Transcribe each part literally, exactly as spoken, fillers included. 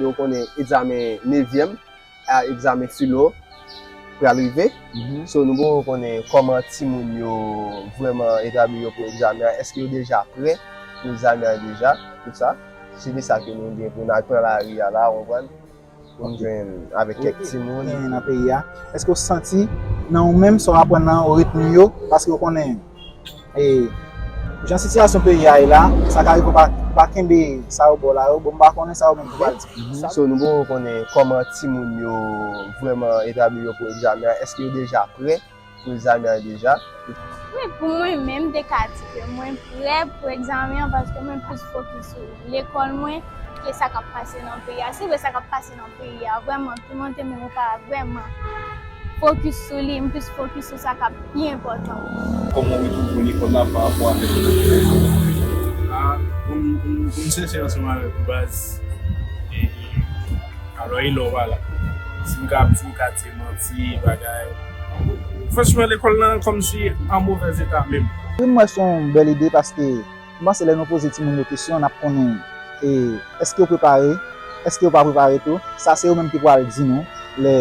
Ou konnen egzamen nevyèm a egzamen filo pral rive. So nou poko konnen kòman timoun yo vrèman etabli yo pou egzamen an. Èske yo deja prè pou egzamen an deja? Tout sa. Se de sa ke nou gen pou n al pran lari a la, ou konprann? Pou n jwenn avèk kèk timoun. Gen nan peyi a. Èske w santi nan ou menm sa w aprann nan ou retni yo? Paske w konnen e, jan sitiyasyon peyi a ye la, sa ka rive w pa, pa kenbe sa yo ba w la yo. Bon, m pa konnen sa yo menm ki pral di. So nou poko konnen kòman timoun yo vrèman etabli yo pou egzamen an. Èske yo deja prè pou egzamen an deja? Wi, pou mwen menm, m te ka di ke mwen prè pou egzamen an paske mwen plis fokis sou lekòl mwen ke sa k ap pase nan peyi a. Se vre, sa k ap pase nan peyi a vrèman toumante, men mwen pa vrèman fokis sou li, m plis fokis sou sa k ap pi enpòtan pou mwen. Kòman w retwouve w lekòl la pa rapò avèk lòt elev? Ah, pou m, pou m, pou m sensè ansanm avèk ou, baz, e, alò, e lè w pa la. Si m ka ap di w katye manti, bagay. Franchman, lekòl lan kòmsi an movèz eta menm. Wi, m wè se yon bèl ide paske m panse lè nou poze timoun yo kesyon, n ap konnen, e, èske yo prepare, èske yo pa prepare tou. Sa se yo menm ki pral di nou lè,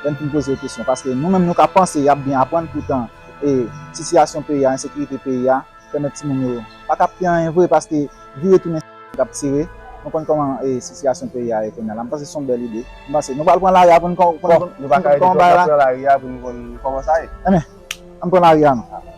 lè n fin poze yo kesyon. Paske nou menm nou ka panse y ap byen aprann, poutan, e, sitiyasyon peyi a, ensekirite peyi a, pèmèt timoun yo pa t ap fè anyen vre paske vire tounen k ap tire. Nou konn kòman, e, sitiyasyon peyi a ye kounye a la. M panse se yon bèl ide. M panse nou pral pran lari a pou n kon-, pou n, bon, nou pa ka rete tou, n ap pran lari a pou n konn kòman sa ye. Enben, ann pran lari a non.